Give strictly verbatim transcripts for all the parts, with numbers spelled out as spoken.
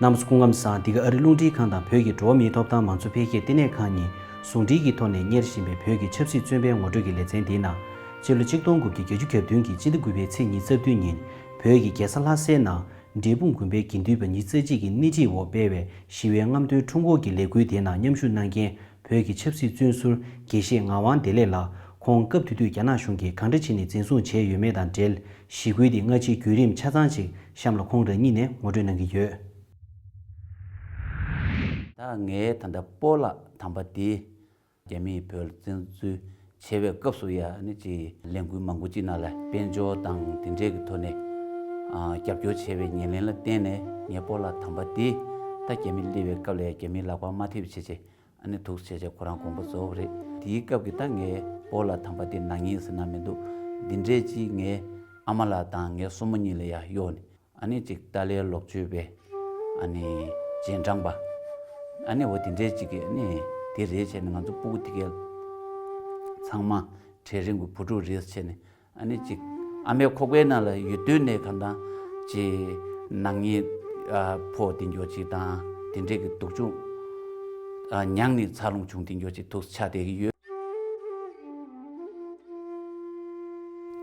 རྣམ་པ་ཚོ་སྐུ་ཁམས་བཟང་། འདི་ག་ཨ་རིའི་རླུང་འཕྲིན་ཁང་དང་བོད་ཀྱི་འགྲོ་བ་མིའི་ཐོབ་ཐང་མང་གཙོ་འཕེལ་རྒྱས་ལྟེ་གནས་ཁང་གཉིས་ཟུང་འབྲེལ་གྱི་ཐོག་ནས་གཉེར་བཞིན་པའི་བོད་ཀྱི་ཆབ་སྲིད་བཙོན་པའི་ངོ་སྤྲོད་ཀྱི་ལེ་ཚན་འདིའི་ནང་། ཕྱི་ལོ་ཆིག་སྟོང་དགུ་བརྒྱ་བརྒྱད་ཅུ་གྱ་བདུན་གྱི་སྤྱི་ཟླ་དགུ་པའི་ཚེས་ཉི་ཤུ་རྩ་བདུན་ཉིན་བོད་ཀྱི་རྒྱལ་ས་ལྷ་སའི་ནང་འབྲས་སྤུངས་དགོན་པའི་དགེ་འདུན་པ་ཉི་ཤུ་རྩ་གཅིག་གི་སྣེ་ཁྲིད་འོག་སྤེལ་བའི་ཞི་བའི་རྔམ་སྟོན་འཁྲུངས་སྐོར་གྱི་ལས་འགུལ་དེའི་ནང་མཉམ་ཞུགས་གནང་མཁན་བོད་ཀྱི་ཆབ་སྲིད་བཙོན་ཟུར་དགེ་བཤེས་ངག་དབང་བདེ་ལེགས་ལགས། ཁོང་སྐབས་དེ་དུས་རྒྱ་ནག་གཞུང་གིས་གང་འདྲ་བྱས་ནས་འཛིན་བཟུང་བྱས་ཡོད་མེད་དང་འབྲེལ། ཞི་རྒོལ་འདི་སྔ་ཕྱིའི་བརྒྱུད་རིམ་ཆ་ཚང་ཅིག་གཤམ་ལ་ཁོང་རང་ཉིད་ནས་ངོ་སྤྲོད་གནང་གི་ཡོད། ད་ངའི་ད་ལྟ་སྤོ་ལགས་དམ་པ་དེ་རྒྱ་མིས་བོད་ལ་བཙན་འཛུལ་བྱས་པའི་སྐབས་སུ་ཡ་ནི་ཅིག་ལས་འགུལ་མང་པོ་ཅིག་ནང་ལ་དཔལ་འབྱོར་དང་དེ་འབྲེལ་གྱི་ཐོག་ནས་ཨ་རྒྱབ་སྐྱོར་བྱས་པའི་ཉེར་ལེན་ལ་བརྟེན་ནས་ངའི་སྤོ་ལགས་དམ་པ་དེ་ད་རྒྱ་མི་སླེབས་པའི་སྐབས་ལ་ཡ་རྒྱ་མིའི་ལག་པར་མ་ཐེབས་བྱས་བྱས། ཨ་ནི་ཐུགས་ཆེ་ཆེ་ཁོ་རང་དགོངས་པ་རྫོགས་པ་རེད། དེའི་སྐབས་ཀྱི་ད་ངའི་སྤོ་ལགས་དམ་པ་དེ་ནག་ཉེས་ཟེར་ན་མི་འདུག་འདི་འདྲས་ཅིག་ངའི་ཨ་མ་ལགས་དང་ངའི་སྲུ་མོ་གཉིས་ལ་ཡ་གཡོག་ནས་ཨ་ནི་ཅིག་ཏཱ་ལའི་ལོག་སྤྱོད་པའི་ཨ་ནི་རྗེས་འབྲང་པ་ཨ་ནི་འོ་དེ་འདྲས་ཅིག་གིས་ཨ་ནི་དེ་རེད་བྱས་ནས་ང་ཚོ་སྤུ་གུ་དེ་གའི་ཚང་མ་གྲལ་རིམ་གྱི་བུ་ཕྲུག་རེད་བྱས་ནས། ཨ་ནི་གཅིག་ཨ་མའི་ཁོག་པའི་ནང་ལ་ཡོད་དུས་ནས་གང་ལྟར་ཅིག་ནག་ཉེས་ཨ་ཕོག་དེ་འགྱོ་ཅིག་དང་དེ་འདྲས་ཀྱི་སྡུག་སྦྱོང་ཨ་མྱངས་ནས་འཚར་ལོངས་བྱུང་དེ་འགྱོ་ཅིག་ཐུགས་ཆགས་བསྡད་ཀྱི་ཡོད།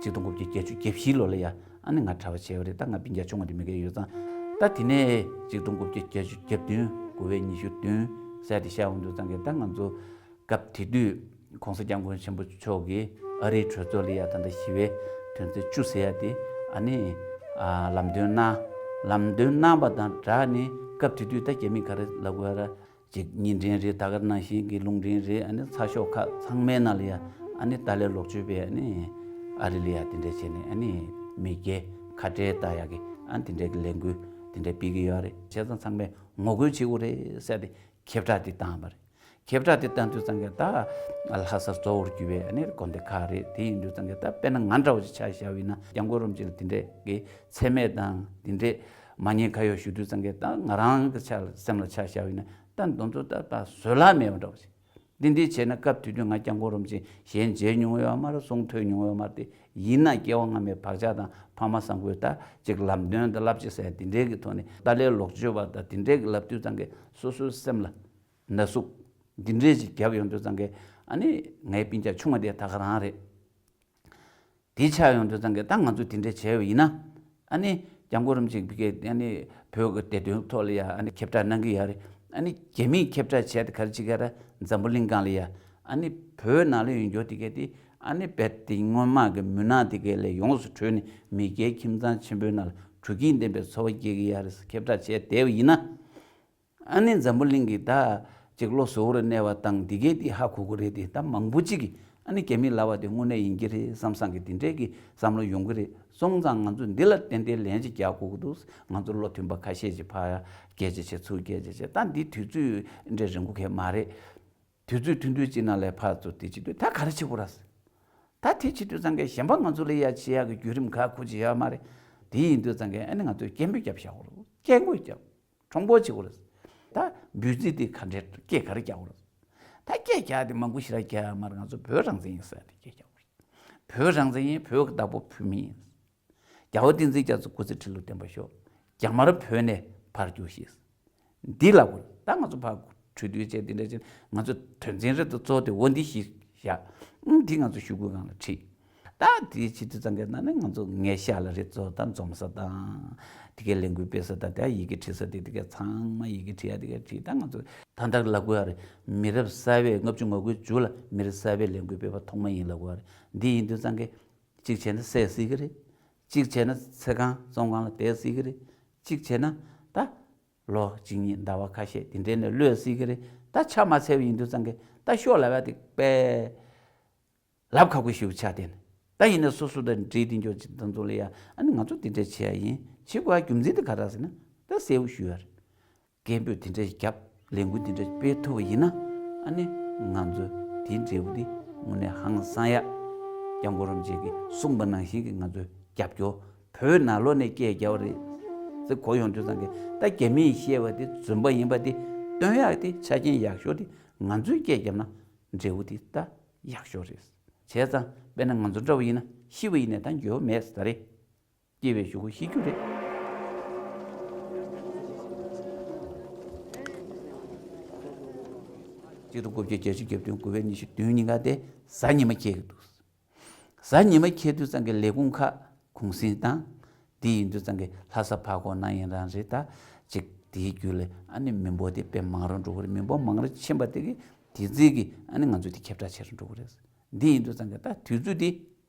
ཆིག་སྟོང་དགུ་བརྒྱ་བརྒྱད་ཅུ་གྱ་བཞི་ལོ་ལ་ཡ་ཨ་ནི་ང་གྲྭ་པ་བྱས་པ་རེད། ད་ང་སྤུན་ཀྱག་ཆུང་བ་དེ་མི་སྒེར་ཡོད་ཙང་། ད་དེ་ནས་ཆིག་སྟོང་དགུ་བརྒྱ་བརྒྱད་ཅུ་གྱ་བདུན་དགུ་པའི་ཉི་ཤུ་བདུན་ཟེར་དེ་ཤར་འོང་དུས་ཙང་གི་ད་ང་ཚོ་སྐབས་དེ་དུས་༸གོང་ས་༸སྐྱབས་མགོན་ཆེན་པོ་མཆོག་གིས་ཨ་རིའི་གྲོས་ཚོགས་ལ་ཡ་ད་ལྟ་ཞི་བའི་དོན་ཚན་བཅུ་ཟེར་ཡ་དེ་ཨ་ནི་ཨ་ལམ་སྟོན་གནང་། ལམ་སྟོན་གནང་བ་དང་སྦྲགས་ནས་སྐབས་དེ་དུས་ད་རྒྱ་མིས་ག་རེ་ལབ་དགོས་ཡ་ར་ཅིག་བརྙན་འཕྲིན་རེད། ད་ག་ནང་བཞིན་གྱི་རླུང་འཕྲིན་རེད། ཨ་ནི་ཚགས་ཤོག་ཁག་ཚང་མའི་ནང་ལ་ཡ་ཨ་ནི་ཏཱ་ལའི་ལོག་སྤྱོད་པའི་ཨ་ནི་ཨ་རི་ལ་ཡ་དེ་འདྲས་བྱས་ནས་ཨ་ནི་མི་སྐྱའི་ཁ་བྲལ་ལྟ་ཡ་གི་ཨ་ནི་དེ་འདྲས་ཀྱི་ལས་འགུལ་དེ་འདྲས་སྤེལ་གྱི་ཡོད་རེད། བྱས་ཙང་ཚང་མས་ངོ་རྒོལ་བྱེད་དགོས་རེད་ཟེར་ཏེ་ཁྱབ་བསྒྲགས་དེ་བཏང་བ་རེད། ཁྱབ་བསྒྲགས་དེ་བཏང་དུས་ཙང་གི་ད་ལྷ་སར་གཙོ་བོར་གྱུར་པའི་ཨ་ནི་དགོན་སྡེ་ཁག་རེད། དེ་ཡིན་དུས་ཙང་གི་ད་དཔེར་ན་ང་འདྲ་བོ་ཅིག་ཆ་བཞག་པ་ཡིན་ན་༸སྐྱབས་མགོན་རིན་པོ་ཆེ་ལ་དེ་འདྲས་ཀྱི་མཚན་སྨད་དང་དེ་འདྲས་མ་ཉེས་ཁ་གཡོགས་ཞུ་དུས་ཙང་གི་ད་ང་རང་གི་ཆ་ལ་སེམས་ལ་ཆ་བཞག་པ་ཡིན་ན་ད་འདི་ཚོ་ད་ད་བཟོད་གླགས་མེད་པ་འདྲ་བོ་ཅིག་འདི་འདྲས་བྱས་ན་སྐབས་དེ་དུས་ང་༸སྐྱབས་མགོན་རིན་པོ་ཆེ་ཞལ་མཇལ་མྱོང་ཡོད་མ་རེད། གསུང་ཐོས་མྱོང་ཡོད་མ་རེད། དེ་ཡིན་ན་སྐྱེ་བ་སྔ་མའི་བག་ཆགས་དང་ཕ་མ་བཟང་པོའི་ད་ཅིག་ལམ་སྟོན་དང་བསླབ་བྱ་ཟེར་དེ་འདྲས་ཀྱི་ཐོག་ནས་ཏཱ་ལའི་ལོག་སྤྱོད་པ་དང་དེ་འདྲས་ཀྱི་ལབ་དུས་ཙང་གི་སོ་སོའི་སེམས་ལ་ན་ཟུག་འདི་འདྲས་ཅིག་བརྒྱབ་ཡོང་དུས་ཙང་གི་ཨ་ནི་ངའི་སྤུན་ཀྱག་ཆུང་བ་དེ་ད་ག་རང་རེད། དེ་ཆགས་ཡོང་དུས་ཙང་གི་ད་ང་ཚོ་དེ་འདྲས་བྱས་པ་ཡིན་ན་ཨ་ནི་༸སྐྱབས་མགོན་རིན་པོ་ཆེ་གིས་ཨ་ནི་བོད་ཀྱི་བདེ་དོན་ཐོག་ལ་ཡ་ཨ་ནི་ཁྱབ་བསྒྲགས་གནང་གི་ཡོད་རེད། ཨ་ནི་རྒྱ་མིས་ཁྱབ་བསྒྲགས་བྱས་ཏེ་ག་རེ་བྱེད་ཀྱི་ཡོད་རེད། འཛམ་བུ་གླིང་སྒང་ལ་ཡ་ཨ་ནི་བོད་ནང་ལ་ཡོད་རྒྱུ་དེ་གས་དེ་ཨ་ནི་རྦད་དེ་སྔོན་མ་གི་མུན་ནག་དེ་གས་ལས་ཡོངས་སུ་གྲོལ་ནས་མི་སྐྱའི་ཁྱིམ་ཚང་ཆེན་པོའི་ནང་ལ་གྲོལ་གྱིན་ལྡན་པའི་འཚོ་བ་སྐྱེལ་གྱི་ཡོད་རེད། ཁྱབ་བསྒྲགས་བྱས་བསྡད་པ་ཡིན་ན། ཨ་ནི་འཛམ་བུ་གླིང་གི་ད་ཅིག་བློ་གཟུ་བོར་གནས་པ་དང་འདི་གས་དེ་ཧ་གོ་གི་རེད། དེ་ད་མང་པོ་ཅིག་གིས་ཨ་ནི་རྒྱ་མིས་ལབ་པ་དེ་དངོས་གནས་ཡིན་གྱི་རེད་བསམ་བསམ་གི་དེ་འདྲས་ཀྱི་བསམ་བློ་ཡོང་གི་རེད། སོང་ཙང་ང་ཚོ་འདི་ལ་ཏན་ཏན་ལན་ཅིག་རྒྱག་དགོས་ཀྱི་འདུག་ང་ཚོ་བློ་མཐུན་པ་ཁ་ཤས་ཅིག་ཕར་སྐད་ཆ་བྱས་ཚུར་སྐད་ཆ་བྱས། ད་འདི་དུས་ཚོད་འདྲ་རིང་པོ་གས་མ་རེད། དུས་ཚོད་ཐུང་ཐུང་ཅིག་ནང་ལ་ཕར་ཚུར་དེ་བྱེད་དུས་ད་ག་རེ་བྱེད་དགོས་རེད། ད་དེ་བྱེད་དུས་ཙང་གས་གཞན་པ་ང་ཚོ་ལ་ཡ་བྱེད་ཡག་གི་བརྒྱུད་རིམ་ག་ཁུ་ཅི་ཡོད་མ་རེད། དེ་ཡིན་དུས་ཙང་གས་ཨ་ནི་ང་ཚོས་སྐད་འབོད་རྒྱབ་བཞག་དགོས་རེད། སྐད་འགོད་རྒྱབ། གྲོང་པོ་བྱེད་དགོས་རེད། ད་འབོད་ཚིག་དེ་ག་འདྲས་སྐད་ག་རེ་རྒྱག་དགོས་རེད། ད་སྐད་རྒྱག་དེ་མང་པོ་ཞེ་དྲག་རྒྱག་ཡག་མ་རེད། ང་ཚོ་བོད་རང་བཙན་ཡིན་ཟེར་དེ་སྐད་རྒྱག་དགོས་རེད། བོད་རང་བཙན་ཡིན། བོད་ཀྱི་བདག་པོ་བོད་མི་ཡིན། རྒྱལ་བ་བསྟན་འཛིན་རྒྱ་མཚོ་སྐུ་ཚེ་ཁྲི་ལོ་བརྟན་པར་ཤོག་རྒྱ་དམར་བོད་ནས་ཕར་རྒྱུགས་ཤིག་འདི་ལབ་དགོས། ད་ང་ཚོ་ཕར་གྲོས་བསྡུར་བྱས་འདི་འདྲ་བྱས་ང་ཚོ་དོན་ཚན་རེ་དང་གཙོ་བོ་དེ་འོ་འདི་ཞིག་བཞག་ཨང་། འདི་ང་ཚོ་ཞུ་སྒོའི་སྒང་ལ་ཁྲིད། ད་དེའི་ཕྱི་དུས་ཙང་གས་ན་ནི་ང་ཚོ་ངའི་ཤག་ལ་རེ་གཙོ་དང་འཛོམས་ས་དང་། དེ་གའི་ལས་འགུལ་སྤེལ་ས་དང་དེ་ཡི་གེ་བྲིས་ས་དེ་དེ་གའི་ཚང་མ་ཡི་གེ་བྲིས་ཡ་དེ་གའི་བྲིས། ད་ང་ཚོ་ད་ལྟ་ལབ་དགོས་ཡ་རེད། མི་རབས་གསར་བའི་ལྔ་བཅུ་ང་དགུའི་མཇུག་ལ་མི་རབས་གསར་བའི་ལས་འགུལ་སྤེལ་བ་ཐོག་མ་ཡིན་ལབ་དགོས་ཡ་རེད། འདི་ཡིན་དུས་ཙང་གས་གཅིག་བྱས་ན་བསད་སྲིད་ཀྱི་རེད། གཅིག་བྱས་ན་ཚེ་གང་བཙོན་ཁང་ལ་བསྡད་སྲིད་ཀྱི་རེད། གཅིག་བྱས་ན་ད་ལོ་གཅིག་གཉིས་ཟླ་བ་ཁ་ཤས་དེ་འདྲས་ནས་གློད་སྲིད་ཀྱི་རེད། ད་ཆ་མ་འཚལ་བ་ཡིན་དུས་ཙང་གི་ད་ཤོག་ལབ་ཡ་དེ་དཔེ་ལབ་ཁག་པོ་ཞེ་པོ་ཆགས་བསྡད་ནས། ད་ཡིན་ན་སོ་སོ་དང་འབྲེལ་དེ་འགྱོ་ཅིག་དང་ཚོ་ལ་ཡ་ཨ་ནི་ང་ཚོ་དེ་འདྲས་བྱེད་ཡ་ཡིན། བྱེད་དགོས་ཡ་རྒྱུ་མཚན་དེ་ག་རེ་ཟེར་ན་ད་གསལ་པོ་ཞུ་ཡ་རེད། སྐད་འབོད་དེ་འདྲ་ཞིག་བརྒྱབ། ལས་འགུལ་དེ་འདྲ་ཞིག་སྤེལ་ཐུབ་པ་ཡིན་ན་ཨ་ནི་ང་ཚོ་དེའི་འབྲས་བུ་དེ་དངོས་གནས་ཧང་སང་ཡ། སྐྱབས་མགོན་རིན་པོ་ཆེ་གིས་གསུངས་པ་ནང་བཞིན་གྱི་ང་ཚོས་རྒྱབ་སྐྱོར། བོད་ནང་ལོགས་ནས་སྐད་རྒྱབ་པ་རེད་ཟེར་གོ་ཡོང་དུས་ཙང་གི་ད་རྒྱ་མིས་བཤད་པ་དེ་རྫུན་པ་ཡིན་པ་དེ་སྟོན་ཡག་དེ་ཆ་རྐྱེན་ཡག་ཤོས་དེ་ང་ཚོས་སྐད་རྒྱབ་ན་འབྲས་བུ་དེ་ད་ཡག་ཤོས་རེད། བྱས་ཙང་དཔེར་ན་ང་ཚོ་འདྲ་བོ་ཡིན་ན་ཤི་བ་ཡིན་ནའི་ད་འགྱོད་མེད་ཟེར་ད་རེད། སྐྱེས་པའི་གཞུག་གུ་ཤི་རྒྱུ་རེད། ཆིག་སྟོང་དགུ་བརྒྱ་བརྒྱད་ཅུ་གྱ་བདུན་དགུ་པའི་ཉི་ཤུ་བདུན་ཉིན་ཀ་དེ་གཟའ་ཉི་མ་འཁེལ་གྱི་འདུག་གཟའ་ཉི་མ་འཁེལ་དུས་ཙང་གི་ལས་ཁུངས་ཁག་གུང་སེང་བཏང་། དེ་ཡིན་དུས་ཙང་གི་ལྷ་ས་ཕར་སྐོར་གནང་ཡིན་རང་རེད། ད་ཅིག་དེའི་རྒྱུད་ལ་ཨ་ནི་མི་འབོར་དེ་དཔེ་མང་རུ་འགྲོ་གི་རེད། མི་འབོར་མང་རུ་ཕྱིན་པ་དེ་གི་དེ་རྩིས་ཀྱི་ཨ་ནི་ང་ཚོ་དེ་ཁྱབ་བསྒྲགས་ཆེ་རུ་འགྲོ་གི་རེད། འདི་ཡིན་དུས་ཙང་གི་ད་དུས་ཚོད་དེ་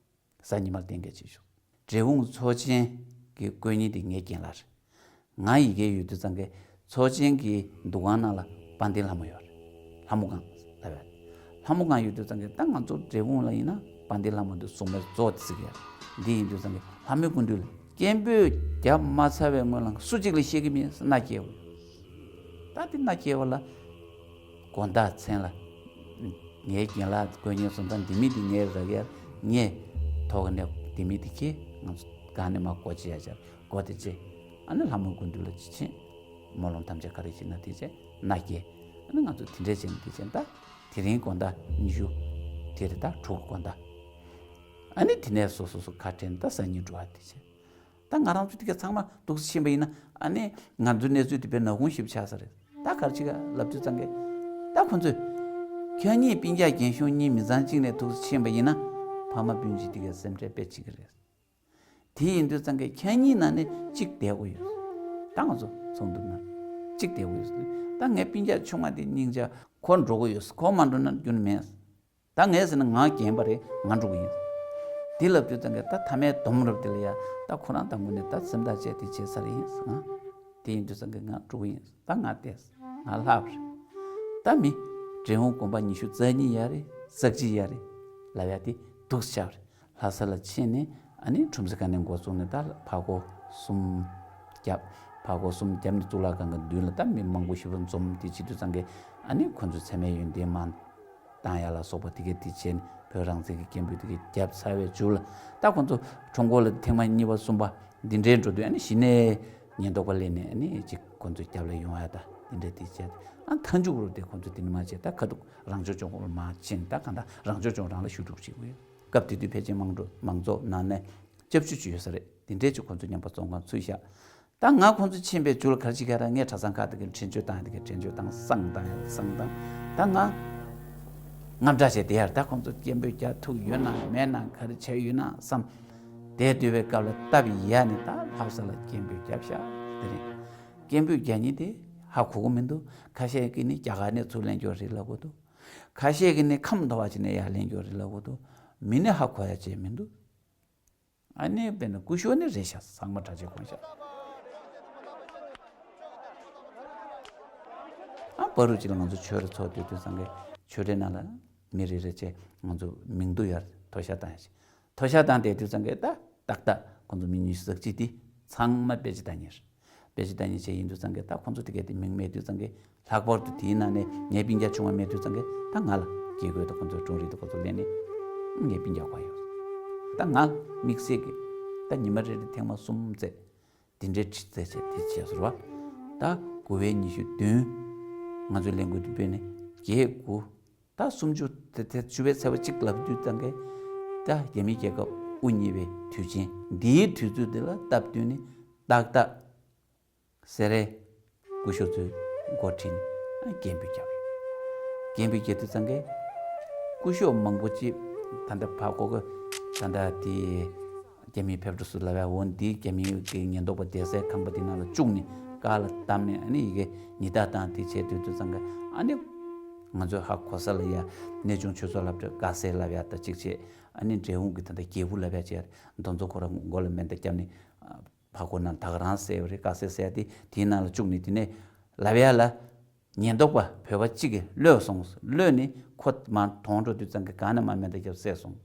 གཟའ་ཉི་མར་གཏན་འཁེལ་བྱས་བཞག་འབྲས་སྤུངས་ཚོགས་ཆེན་གྱི་དཀོན་གཉེར་དེ་ངའི་རྒན་ལགས་རེད། ང་ཡི་གེ་ཡོད་དུས་ཙང་གི་ཚོགས་ཆེན་གྱི་འདུ་ཁང་ནང་ལ་དཔལ་ལྡན་ལྷ་མོ་ཡོད་རེད། ལྷ་མོ་སྒང་ལབ་ཡོད་རེད། ལྷ་མོ་སྒང་ཡོད་དུས་ཙང་གི་ད་ང་ཚོ་འབྲས་སྤུངས་ལ་ཡིན་ན་དཔལ་ལྡན་ལྷ་མོ་འདི་སྲུང་མའི་གཙོ་བོ་དེ་ཟེར་གི་ཡོད་རེད། འདི་ཡིན་དུས་ཙང་གི་ལྷ་མོའི་སྐུ་མདུན་ལ་སྐད་འབོད་བརྒྱབ་མ་ཚར་བའི་སྔོན་ལ་སུ་གཅིག་ལ་བཤད་གི་མིན་ཟེར་མནའ་སྐྱེལ་བ་ཡོད། ད་དེ་མནའ་སྐྱེལ་བ་ལ་དགོང་དག་མཚན་ལ་ངའི་རྒན་ལགས་དཀོན་གཉེར་སོང་ཙང་འདི་མི་འདི་ངའི་རག་ཡར་ངས་ཐོག་ནས་འདི་མི་འདི་ཁྱེད་ང་ཚོ་སྒང་ནས་མར་སྒོ་ཕྱེ་ཡ་བྱ། སྒོ་དེ་ཕྱེ། ཨ་ནི་ལྷ་མོའི་སྐུ་མདུན་ལ་ཅིག་ཕྱིན། སྨོན་ལམ་ཐམས་ཅད་ག་རེ་བྱེད་ན་དེ་བྱས་མནའ་སྐྱེལ། ཨ་ནི་ང་ཚོ་དེ་འདྲས་བྱས་ནས་དེ་བྱས་ད་དེ་རིང་དགོང་དག་ཉི་ཤུ་དེ་རེད། ད་དྲུག་དགོང་དག་ཨ་ནི་དེ་ནས་སོ་སོ་སོ་ཁ་དྲན་ད་གཟའ་ཉི་འགྲོ་བ་དེ་བྱས། ད་ང་རང་ཚོ་དེ་ག་ཚང་མ་འདུག་སེ་ཕྱིན་པ་ཡིན་ན་ཨ་ནི་ང་ཚོའི་གནས་ཚུལ་དེ་དཔེ་ནག་ཁུང་ཞིག་ཆགས་ས་རེད། ད་ག་རེ་བྱེད་ག་ལབ་དུས་ཙང་གི་ད་ཁོ་ཚོས་ཁྱེད་གཉིས་སྤུན་ཀྱག་རྒན་གཞོན་གཉིས་མི་ཚང་གཅིག་ནས་འདུག་སེ་ཕྱིན་པ་ཡིན་ན་ཕ་མ་སྤུན་མཆེད་དེ་གའི་སེམས་ཁྲལ་དཔེ་བྱེད་ཀྱི་རེད། དེ་ཡིན་དུས་ཙང་གི་ཁྱེད་གཉིས་ནང་ནས་གཅིག་བསྡད་དགོས་ཡོད། ད་ང་ཚོ་ཚོགས་འདུ་ནང་གཅིག་བསྡད་དགོས་ཡོད། ད་ངའི་སྤུན་ཀྱག་ཆུང་མ་དེ་སྙིང་རྗེ་ཁོ་འགྲོ་དགོས་ཡོད། ཁོ་མ་འགྲོ་ན་རྒྱུ་མེད། ད་ངས་ཟེར་ན་ང་རྒན་པ་རེད། ང་འགྲོ་གི་ཡིན། འདི་ལབ་དུས་ཙང་གི་ད་མཐའ་མའི་སྡོམ་རབ་དེ་ལ་ཡ་ད་ཁོ་རང་དང་པོ་ནས་ད་སེམས་ཐག་བཅད་དེ་བྱས་ཚར་ཡིན་ང་། དེ་ཡིན་དུས་ཙང་གི་ང་འགྲོ་གི་ཡིན། ད་ང་བལྟས། ང་ལྷག་པ་རེད། ད་མི་འབྲས་སྤུངས་དགོན་པ་ཉི་ཤུ་རྩ་གཉིས་ཡ་རེད། རྩ་གཅིག་ཡ་རེད་ལབ་ཡ་དེ་འདུག་སེ་ཆགས་པ་རེད། ལྷ་ས་ལ་ཕྱིན་ནས་ཨ་ནི་ཁྲོམ་གཟིགས་སྒང་ནས་འགོ་བཙུགས་ནས་ད་ཕར་སྐོར་གསུམ་བརྒྱབ། ཕར་སྐོར་གསུམ་བརྒྱབ་ནས་གཙུག་ལག་ཁང་གི་མདུན་ལ་ད་མི་མང་པོ་ཞེ་པོ་འཛོམས། དེ་བྱེད་དུས་ཙང་གི་ཨ་ནི་ཁོ་ཚོའི་མཚན་སྨད་ཡོན་ཏན་མར་བཏང་ཡ་ལ་སོགས་པ་དེ་གས་དེ་བྱས་ནས་བོད་རང་བཙན་གྱི་སྐད་འབོད་དེ་གས་བརྒྱབ་ཚར་བའི་མཇུག་ལ་ད་ཁོ་ཚོ་ཁྲོམ་སྐོར་ལ་ཐེངས་མ་གཉིས་པ་གསུམ་པ་འདི་འདྲའི་འགྲོ་དུས་ཨ་ནི་གཞི་ནས་ཉེན་རྟོག་པ་སླེབས་ནས་ཨ་ནི་ཅིག་ཁོ་ཚོ་རྒྱབ་ལ་ཡོང་ཡ་ད་འདི་འདྲ་དེ་བྱས་ཨ་མཐའ་མཇུག་རུ་དེ་ཁོ་ཚོ་དེ་ནི་མ་བྱས་ད་ཁ་ཐུག་རང་སྐྱོང་ལྗོངས་ལ་མར་ཕྱིན། ད་གང་ལྟར་རང་སྐྱོང་ལྗོངས་རང་ལ་ཞུ་གཏུག་བྱེད་དགོས་ཡོད། སྐབས་དེ་དུས་ཕལ་ཆེར་དམངས་གཙོ་དམངས་གཙོ་ནང་ནས་སྐྱབས་བཅོལ་བཅུ་ཡོད་ས་རེད། དེ་འདྲས་ཅིག་ཁོ་ཚོ་མཉམ་པོ་བཙོན་ཁང་ཚུད་བཞག་ད་ང་ཁོ་ཚོ་ཕྱིན་པའི་མཇུག་ལ་ག་རེ་བྱེད་ཀྱི་ར། ངས་གྲྭ་ཚང་ཁག་དེ་གའི་འགྲེམས་གཅོད་བཏང་ཡ་དེ་གའི་འགྲེམས་གཅོད་བཏང་། བསང་བཏང་ཡ་བསང་བཏང་། ད་ང་དངངས་སྐྲག་བྱས་བསྡད་ཡ་རེད། ད་ཁོ་ཚོ་སྐད་འབོད་རྒྱག་ཐུབ་ཡོད་ན་མེད་ན་ག་རེ་བྱས་ཡོད་ན་བསམ། དེ་སྡོད་པའི་སྐབས་ལ་སྟབས་ཡག་ནས་ད་ལྷ་ས་ལ་སྐད་འབོད་བརྒྱབ་ཤག་དེ་རིང་སྐད་འབོད་རྒྱག་མཁན་དེ་ཧ་གོ་གི་མི་འདུག་ཁ་ཤས་ཀྱིས་ནི་རྒྱ་གར་ནས་ཚུར་ལེན་རྒྱུ་རེད་ལབ་གི་འདུག་ཁ་ཤས་ཀྱིས་ནི་ཁམས་དོ་བ་ཅིག་ནས་ཡར་ལེན་རྒྱུ་རེད་ལབ་གི་འདུག་མི་ནི་ཧ་གོ་ཡ་བྱས་མི་འདུག་ཨ་ནི་དཔེར་ན་སྐུ་ཞབས་ནི་རེད་ཤག་ཚང་མ་གྲྭ་ཆས་གོན་ཤག་ཨ་བར་དུ་ཅིག་ལ་ང་ཚོ་ཆོས་ར་ཚོགས་སྡོད་དུས་ཙང་གི་ཆོས་རའི་ནང་ལ་མི་རེ་རེ་བྱས་ང་ཚོ་མིང་ཐོ་ཡར་ཐོ་ཤ་བཏང་ཡ་ཅིག་ཐོ་ཤ་བཏང་བསྡད་དུས་ཙང་གི་ད་ཏག་ཏག་ཁོང་ཚོ་མི་ཉི་ཤུ་རྩ་གཅིག་དེ་ཚང་མ་དཔེ་ཆ་ལྟ་མཁན་རེད། དཔེ་ཆ་ལྟ་མཁན་བྱས་ཡིན་དུས་ཙང་གི་ད་ཁོང་ཚོ་དེ་གའི་དེ་མིང་མེད་དུས་ཙང་གི་ལྷག་པར་དུ་དེའི་ནང་ནས་ངའི་སྤུན་ཀྱག་ཆུང་བ་མེད་དུས་ཙང་གི་ད་ང་ལ་དགེ་བསྐོས་དང་ཁོང་ཚོ་དྲུང་རིགས་དང་ཁོང་ཚོ་ལེན་ནས་ངའི་སྤུན་ཀྱག་ག་ཡོད། ད་ང་དམིགས་བསལ་གྱི་ད་ཉི་མ་རེ་རེ་ཐེངས་མ་གསུམ་བཙལ། དེ་འདྲའི་ཁྲིད་བཙལ་བྱས་དེ་བྱས་ཟེར་བ། ད་དགུ་པའི་ཉི་ཤུ་བདུན་ང་ཚོའི་ལས་འགུལ་དེ་སྤོས་ནས་བརྒྱད་དགུ་ད་སུམ་ཅུ་དེ་དེ་བཅུ་པའི་ཚེས་པ་གཅིག་ལབ་དུས་ཙང་གི་ད་རྒྱ་མིའི་རྒྱལ་ཁབ་དབུ་བརྙེས་པའི་དུས་ཆེན་འདིའི་དུས་ཚོད་འདི་ལ་སྟབས་བསྟུན་ནས་ཏག་ཏག་སེ་རའི་སྐུ་ཞབས་ཚོའི་འགོ་ཁྲིད་ནས་སྐད་འབོད་བརྒྱབ་ཡོད། སྐད་འབོད་བརྒྱབ་དུས་ཙང་གི་སྐུ་ཞབས་མང་པོ་ཅིག་ད་ལྟ་ཕར་ཁོ་གི་ད་ལྟ་དེ་རྒྱ་མིའི་ཕེབས་འགྲོ་སུ་ལབ་ཡ་འོ་འདི་རྒྱ་མིའི་གི་ཉེན་རྟོག་པ་བསྡད་སའི་ཁང་པ་དེ་ནང་ལ་བཅུག་ནས་ཀ་ལ་བསྡམས་ནས་ཨ་ནི་ཡི་གེ་ཉི་ཟླ་བཏང་དེ་བྱས་དུས་དུས་ཙང་གི་ཨ་ནི་ང་ཚོའི་ཧ་གོ་ས་ལ་ཡ་གནས་ཆུང་ཆོས་ཚོགས་སློབ་གྲྭའི་དཀར་ཟས་ལབ་ཡ་ད་གཅིག་བྱས། ཨ་ནི་འབྲས་སྤུངས་གི་ད་ལྟ་རྒྱལ་བུ་ལབ་ཡ་བྱས་རེད། མདོ་ཚོགས་ཁོ་རང་མགོ་ལ་མེ་མདའ་བརྒྱབ་ནས་ཕར་སྐོར་ནང་ད་ག་རང་བསད་པ་རེད། དཀར་ཟས་ཟེར་ཡ་དེ་དེའི་ནང་ལ་བཅུག་ནས་དེ་ནས་ལབ་ཡ་ལ། ཉེན་རྟོག་པ་བོད་པ་གཅིག་གིས་གློད་སོང་། གློད་ནས་ཁོ་མར་དོང་འགྲོ་དུས་ཙང་གི་གང་ནས་མར་མེ་མདའ་བརྒྱབ་བསད་སོང་།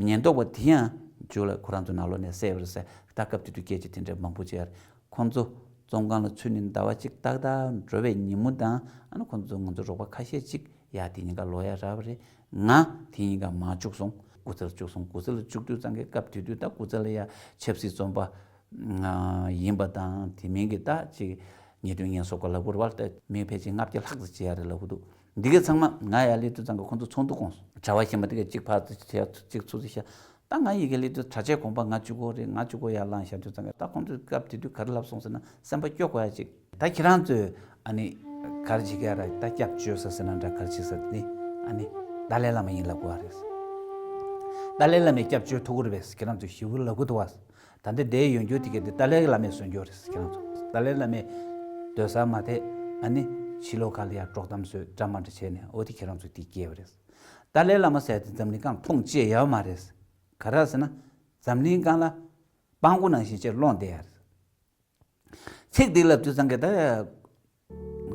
ཉེན་རྟོག་པ་དེ་ཡང་མཇུག་ལ་ཁོ་རང་ཚོ་ནང་ལོགས་ནས་བསད་པ་རེད་ཟེར། ད་སྐབས་དེ་དུས་སྐད་ཆ་དེ་འདྲ་མང་པོ་བྱས་ཡ་རེད། ཁོང་ཚོ་བཙོན་ཁང་ལ་ཚུད་ནས་ཟླ་བ་གཅིག་ཏག་ཏག་འགྲོ་བའི་ཉིན་མོ་དང་ཨ་ནི་ཁོང་ཚོ་ང་ཚོ་རོགས་པ་ཁ་ཤས་ཅིག་ཡ་དེ་ཉིན་ཀ་ལོག་ཡ་རག་པ་རེད། ང་དེ་ཉིན་ཀ་མར་བཅུག་སོང་། སྐུ་ཚེ་ལ་བཅུག་སོང་། སྐུ་ཚེ་ལ་བཅུག་དུས་ཙང་གི་སྐབས་དེ་དུས་ད་སྐུ་ཚེ་ལ་ཡ་ཆབ་སྲིད་བཙོན་པ་ཡིན་པ་དང་དེ་མིན་གྱི་ད་ཅིག་ཉེས་དོན་ངན་སོགས་ཀྱི་ལབ་དགོས་རེད་བ། ད་མི་ཕལ་ཆེར་ལྔ་བརྒྱ་ལྷག་ཙམ་བྱེད་ཡ་རེད་ལབ་གི་འདུག་འདི་གའི་ཚང་མ་ང་ཡར་སླེབས་དུས་ཙང་གི་ཁོང་ཚོ་ཚོགས་འདུ་བསྐོངས་སོང་། གྲྭ་བ་གཞན་པ་དེ་ག་གཅིག་ཕར་ཚུར་བྱས་གཅིག་ཚུར་ཚུར་བྱས། ད་ང་ཡི་གེ་སླེབས་དུས་གྲྭ་ཆས་གོན་པ་ང་གཅིག་པོ་རེད། ང་གཅིག་པོ་ཡར་ལངས་བཞག་དུས་ཙང་གི་ད་ཁོང་ཚོས་སྐབས་དེ་དུས་ག་རེ་ལབ་སོང་ཟེར་ན་སེམས་པ་སྐྱོ་དགོས་ཡ་ཅིག་ད་ཁྱེད་རང་ཚོས་ཨ་ནི་ ག་རེ་བྱེད་ཀྱི་ཡ་ར། ད་སྐྱབས་བཅོལ་ས་ཟེར་ན་འདྲ། ག་རེ་བྱེད་ས་དེ་ནི་ཨ་ནི་ཏཱ་ལའི་བླ་མ་ཡིན་ལབ་དགོས་པ་རེད། ཏཱ་ལའི་བླ་མས་སྐྱབས་བཅོལ་ཐུབ་ཀྱི་རེད་པས། ཁྱེད་རང་ཚོ་ཞེ་པོ་ལབ་ཀྱི་འདུག་པ། ད་ལྟ་བསྡད་ཡོད་རྒྱུ་དེ་ག་དེ་ཏཱ་ལའི་བླ་མས་བཟོས་རྒྱུ་རེད། ཁྱེད་རང་ཚོ་ཏཱ་ལའི་བླ་མས་སྡོད་ས་མ་བསྡད། ཨ་ནི་ཕྱི་ལོགས་ཁ་ལ་ཡ་དཀྲོག་གཏམ་བཟོས། འདྲ་མི་འདྲ་བྱས་ནས། འོ་དེ་ཁྱེད་རང་ཚོ་དེ་སྐྱེལ་བ་རེད། ཏཱ་ལའི་བླ་མ་ཟེར་དེ་འཛམ་གླིང་སྒང་མཐོང་ཆེས་ཡོད་མ་རེད། ག་རེ་ཟེར་ན་འཛམ་གླིང་སྒང་ལ་སྤྲང་པོ་ནང་བཞིན་བྱས་ལོག་བསྡད་ཡ་རེད། ཚིག་འདི་ལབ་དུས་ཙང་གི་ད་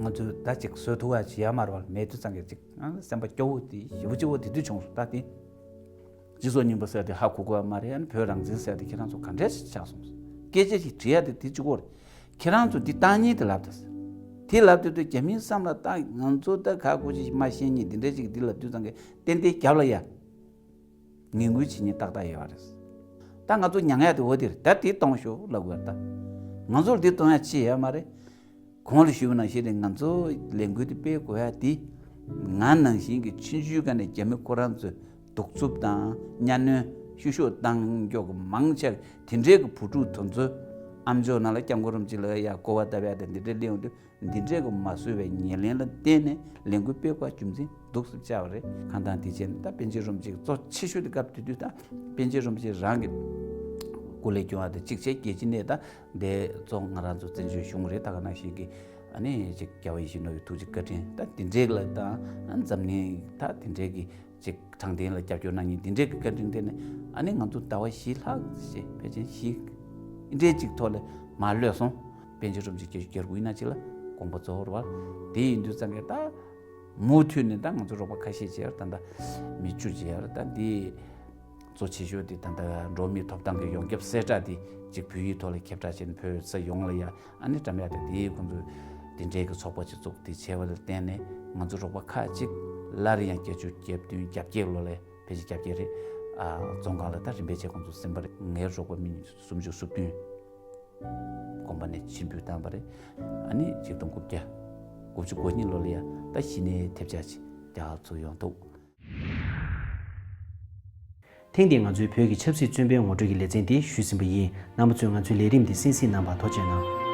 ང་ཚོས་ད་ཅིག་བཟོད་ཐུབ་པ་ཅིག་ཡོད་མ་རེད་པ། མེད་དུས་ཙང་གི་ཅིག་ཨ་སེམས་པ་སྐྱོ་བོ་དེ་ཞེ་པོ་ཅིག་འོ་དེ་དུས་བྱུང་སོང་། ད་དེ་སྤྱི་ཚོགས་རྙིང་པ་ཟེར་དེ་ཧ་གོ་གི་ཡོད་མ་རེད། ཨ་ནི་བོད་རང་བཙན་ཟེར་དེ་ཁྱེད་རང་ཚོ་ག་འདྲས་ཞིག་ཆགས་སོང་། སྐད་ཆ་ཞིག་དྲི་ཡ་དེ་དེ་གཅིག་པོ་རེད། ཁྱེད་རང་ཚོ་འདི་བཏང་ཉེས་དེ་ལབ་དང་། དེ་ལབ་དུས་དུས་རྒྱ་མིའི་བསམ་བློ་བཏང་། ང་ཚོ་ད་ཁ་ཁུ་ཅིག་མ་ཤེས་ཉེས་འདི་འདྲས་ཅིག་འདི་ལབ་དུས་ཙང་གི་ཏན་ཏན་རྒྱབ་ལ་ཡ། ངན་སྐུལ་བྱེད་ཉེས་ཏག་ཏག་ཡོད་པ་རེད། ད་ང་ཚོ་མྱང་ཡ་དེ་འོ་དེ་རེད། ད་དེ་གཏོང་ཤོག་ལབ་དགོས་རེད། ད་ང་ཚོར་འདི་གཏོང་ཡ་ཅི་ཡོད་མ་རེད། གོང་ལ་ཞུས་པ་ནང་བཞིན་རེད། ང་ཚོ་ལས་འགུལ་དེ་སྤེལ་དགོས་ཡ་དེ། ང་ནང་བཞིན་གྱི་ཆུང་ཆུང་སྒང་ནས་རྒྱ་མི་ཁོ་རང་ཚོས་གདུག་རྩུབ་དང་གཉའ་གནོན་བཤུ་གཞོག་བཏང་མགྱོགས་ཀྱི་མང་ཆེ་བ་དེ་འདྲའི་གི་བུ་ཕྲུག་དེ་ཚོ་ཨ་མཆོག་ནང་ལ་སྐྱབས་མགོན་རིན་པོ་ཆེ་ལ་ཡ་སྐོར་བ་བཏབ་ཡ་དང་འདི་འདྲའི་སླེབས་ཡོང་དུས། འདི་འདྲའི་གི་མ་བཟོད་པའི་ཉེར་ལེན་ལ་བརྟེན་ནས་ལས་འགུལ་སྤེལ་དགོས་རྒྱུ་མཚན་འདུག་སེ་བྱས་པ་རེད། གང་ལྟར་དེ་བྱས་ནས་ད་པཎ་ཆེན་རིན་པོ་ཆེ་གཙོ་ཆེ་ཤོས་དེ་སྐབས་དེ་དུས་ད་པཎ་ཆེན་རིན་པོ་ཆེ་རང་གི་སྐུ་ལས་སྐྱོང་བ་དེ་གཅིག་བྱས། རྒྱལ་སྤྱི་ནས་ད་འདི་གཙོ་ང་རང་ཚོ་བཙན་བྱོལ་གཞུང་རེད། ད་ག་ནང་བཞིན་གི་ཨ་ནི་ཅིག་རྒྱལ་བ་ཡིད་བཞིན་ནོར་བུའི་ཐུགས་རྗེ་བཀའ་དྲིན། ད་དེ་འདྲའི་ལ་ད་འཛམ་གླིང་ད་དེ་འདྲའི་གི་ཅིག་དྲང་བདེན་ལ་རྒྱབ་སྐྱོར་གནང་མཁན་འདི་འདྲའི་གི་བཀའ་དྲིན་དེ་ནི། ཨ་ནི་ང་ཚོ་ཟླ་བ་བཞི་ལྷག་ཅིག་ཕལ་ཆེར་བཞི་འདི་འདྲའི་ཅིག་ཐོག་ལ་མར་གློད་སོང་། པཎ་ཆེན་རིན་པོ་ཆེ་བརྒྱད་ཅུ་གྱ་དགུ་ཡིན་ན་ཅིག་ལ་དགོངས་པ་རྫོགས་རེད་པ། དེ་ཡིན་དུས་ཙང་གི་ད་མུ་མཐུད་ནས་ད་ང་ཚོ་རོགས་པ་ཁ་ཤས་བྱས་རེད། ད་ད་མི་བཅུ་བྱས་རེད། ད་འདི་གཙོ་ཆེ་ཤོས་དེ་ད་ད་འགྲོ་བ་མིའི་ཐོབ་ཐང་གི་ཡོངས་ཁྱབ་གསལ་བསྒྲགས་དེ་ཅིག་བོད་ཡིག་ཐོག་ལ་ཁྱབ་བསྒྲགས་བྱས་ནས་བོད་ས་ཡོངས་ལ་ཡ། ཨ་ནི་འགྲམ་ཡ་དེ་དེའི་ཁོང་ཚོས་དེ་འདྲའི་གི་ཚོགས་པ་ཅིག་བཙུགས། དེ་བྱས་པ་ལ་བརྟེན་ནས་ང་ཚོ་རོགས་པ་ཁག་ཅིག་སླར་ཡང་བརྒྱད་ཅུ་གྱ་བདུན་གྱ་བརྒྱད་ལོ་ལ་ཕལ་ཆེར་གྱ་བརྒྱད་རེད། ཨ་རྫོང་ཁག་ལ་ད་རིམ་པས་བྱས་ཁོང་ཚོ་ཟིན་པ་རེད། ངའི་རོགས་པ་མི་སུམ་ཅུ་སོ་བདུན་དགོན་པ་ནས་ཕྱིར་འབུད་བཏང་བ་རེད། ཨ་ནི་ཆིག་སྟོང་དགུ་བརྒྱ་དགུ་བཅུ་གོ་གཉིས་ལོ་ལ་ཡ་ད་གཞི་ནས་ཐེབས་ཆག་ཅིག་རྒྱ་གར་ཚུར་ཡོང་ཐུབ། ཐེངས་འདིའི་ང་ཚོའི་བོད་ཀྱི་ཆབ་སྲིད་བཙོན་པའི་ངོ་སྤྲོད་ཀྱི་ལེ་ཚན་འདི་ཞུས་ཟིན་པ་ཡིན། རྣམ་པ་ཚོས་ང་ཚོའི་ལས་རིམ་འདི་གསན་གཟིགས་གནང་བར་ཐུགས་རྗེ་གནང་།